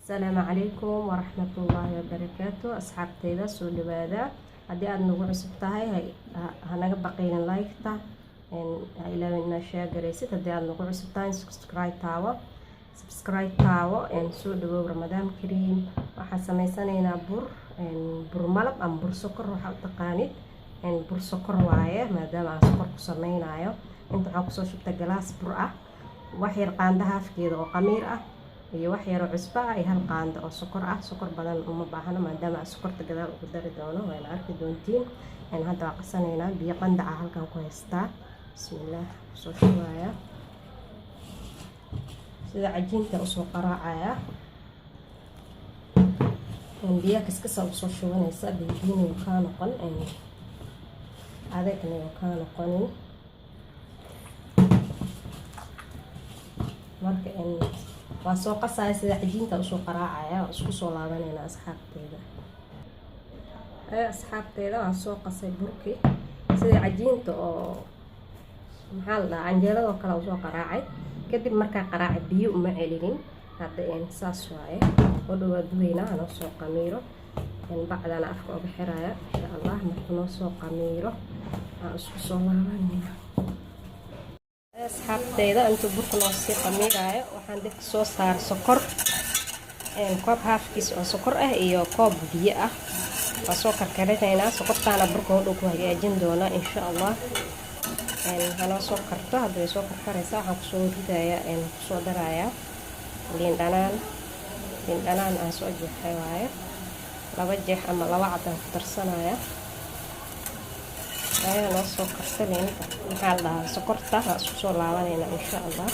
Asalaamu calaykum waraxmatullaahi wabarakaatu. Asxaabteyda, soo dhawaada. Haddii aada nagu cusub tahay, hanaga baqaynin like-ta, ha ilaawin inaad share garaysid. Haddii aada nagu cusub tahay, subscribe taawo, subscribe taawo. Soo dhawow. Ramadaan kariim. Waxaan sameysanaynaa bur malab ama bur sokor, waxaa u taqaanid. Bur sokor waaye, maadaama aan sokor ku sameynayo. Inta waxaa kusoo shubta galaas bur ah, wax yar qaanda haafkeeda oo qamiir ah iyo wax yaroo cusbo ah iyo hal qaando oo sokor ah. Sokor badan uma baahno, maadaama aan sokorta gadaal ugu dari doono, waana arki doontiin. Hadda waa qasanaynaa. Biyo qandaca halkan ku haystaa. Bismillaah, kusoo shubaya, sida cajiinta usoo qaraacaya. Biyaha kaskasa usoo shubanaysa, biyihiina kaa noqon adagna kaa noqonin. Marka waa soo qasaya, sida cajiinta usoo qaraacaya. Waa isku soo laabanayna, asxaabteeda. Asxaabteeda, waan soo qasay burki sida cajiinta oo, maxaa la dhahaa, canjeeladoo kale usoo qaraacay. Kadib markaa qaraacay, biyo uma celinin. Hadda saas waaye oo dhawaa duweynaa, hanoo soo qamiiro. Bacdana afka oga xiraya, insha Allah. Marka noo soo qamiiro, aan isku soo laabanayna. Asxaabteyda, intuu burka noo sii qamiiraayo, waxaan dibka soo saaray sokor, koob haafkiis oo sokor ah iyo koob biyo ah. Waa soo karkarinaynaa sokortaana, burka hodhow ku hagaajin doonaa, insha Allah. Hanoo soo karto. Hadda way soo karkaraysaa. Waxaan kusoo ridayaa, kusoo darayaa liin dhanaan. Liin dhanaan aan soo jeexay waaye, laba jeex ama laba cadaan ku darsanaya. Ayaa noo soo karta liinta, maxaa la dhahaa, sokorta. Waa isku soo laabanayna, insha Allah.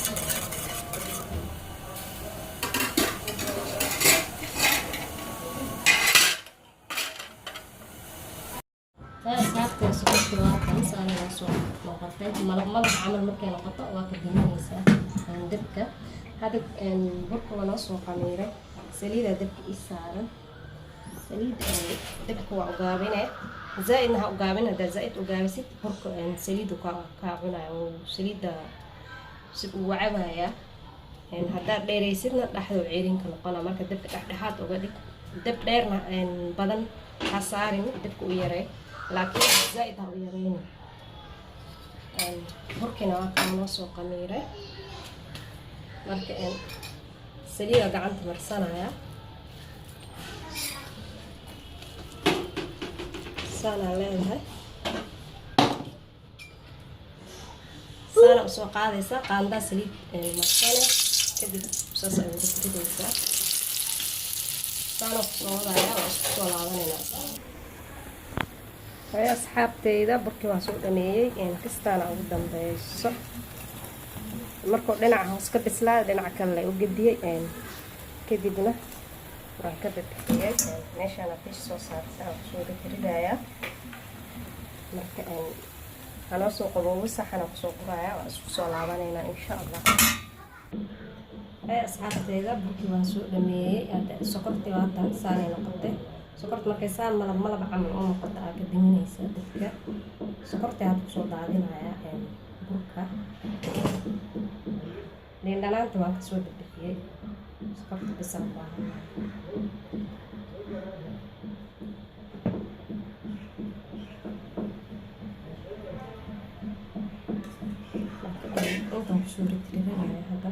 Asxaabta, sokortii waa tan, saana noo soo noqotay, malab malab camal. Markay noqoto, waa ka diminaysaa dabka. Hadda burka waa noo soo qamiiray. Saliidaa dabka ii saaran. Saliid dabka waa ugaabine, zaa-idna ha ugaabin. Haddaa zaa-id ugaabisid, burka saliidda kaa cunaya oo saliidda si uu wacabayaa. Haddaad dheeraysidna, dhexduu ceerinka noqona. Marka dabka dhexdhexaad uga dhig. Dab dheerna badan ha saarin, dabka u yaree, laakiin zaa-id ha u yareyni. Burkina waa kaa noo soo qamiiray. Marka saliida gacanta marsanaya, saanaa leedahay, saana usoo qaadaysaa. Qaandaa saliid marsane, kadib saas ay ugu ridaysaa. Saana kusoo wadaya, waa isku soo laabanayna. Hay, asxaabteyda, burkii waan soo dhameeyey. Kistaana ugu dambeyso. Markuu dhinaca hoos ka bislaada, dhinaca kale la u gediyey, kadibna waan ka bixiyey. Meeshaana fish soo saarta aan kusoo ridayaa. Marka anoo soo qaboobo, saxana kusoo guraya. Waa isku soo laabanaynaa, insha Allah. Hay, asxaabteyda, burkii waan soo dhameeyey. Sokortii waa tan, saanay noqotay. Sokorta markay saan malab malab camal u noqoto, aa ka daminaysaa dabka. Sokortii hadda kusoo daadinaya burka. Liin dhanaanta waan kasoo bixiyey, sokorta bisaan baahan. Intaan kusoo ridridanaya hadda.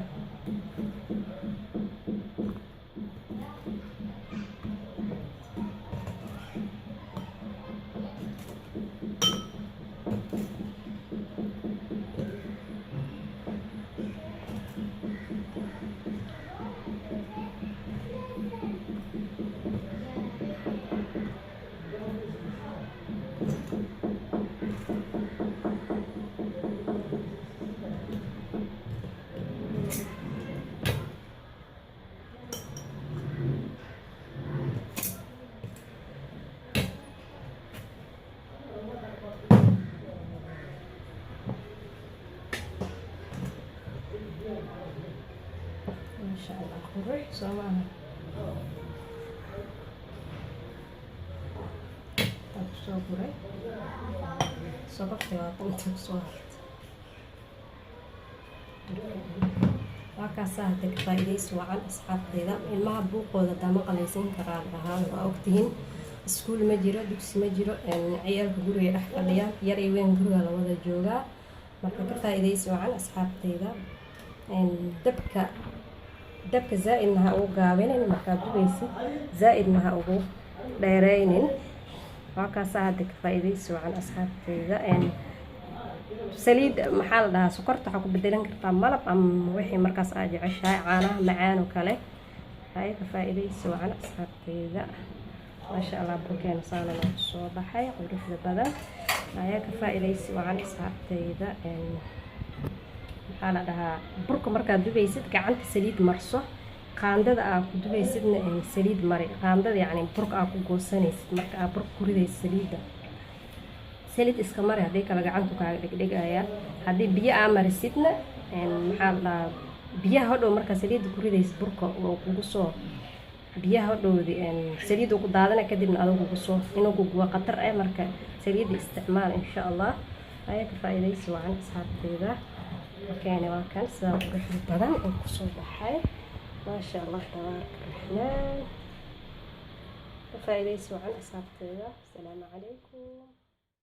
Maasha Allah, qurux soo maaha? Waa kusoo guray. Sokortii waa inta kusoo hartay. Waa kaasaa. Hadda ka faa'iidaysi wacan, asxaabteyda. Ilmaha buuqooda hadaa maqlaysin karaan ahaan, waa ogtihiin, iskuul ma jiro, dugsi ma jiro, ciyaalka guriga dhex fadhiyaan, yar iyo weyn guriga la wada joogaa. Marka ka faa'iidaysi wacan, asxaabteyda. Dabka zaa-idna ha ugu gaabinin markaad dubaysid, zaa-idna ha ugu dheereynin. Waa kaasaa. Hadda ka faa'iidaysi wacan, asxaabteyda. Saliid, maxaa la dhahaa, sokorta waxaa ku bedelan kartaa malab ama wixii markaas aad jeceshahay, caanaha macaan oo kale. Hay, ka faa'iidaysi wacan, asxaabteyda. Maasha Allah, burkeena saana noogu soo baxay quruxda badan. Ayaa ka faa'iidaysi wacan, asxaabteyda. Maxaa la dhahaa, burka markaad dubaysid gacanta saliid marso, qaandada aa ku dubaysidna saliid mari. Qaandada, yacni burka aa ku goosanaysid, marka aa burka ku ridaysid, saliid iska mari. Haddii kale gacantu kaaga dhegdhegaya. Haddii biyo aa marisidna, maxaa la dhahaa, biyaha hodhow markaa saliidda ku ridaysid burka oo kugu soo, biyaha hodhowdi saliidda ku daadana, kadibna adigu kugu soo inuu kuguwa khatar ah. Marka saliidda isticmaal, insha Allah. Ayaa ka faa'iidaysi wacan, asxaabteyda. Keeni waa kan sidaa quruxda badan oo kusoo baxay. Maasha Allah, tabaaraka raxmaan. Ka faa'iidaysi wacan, asxaabteyda. Asalaamu calaykum.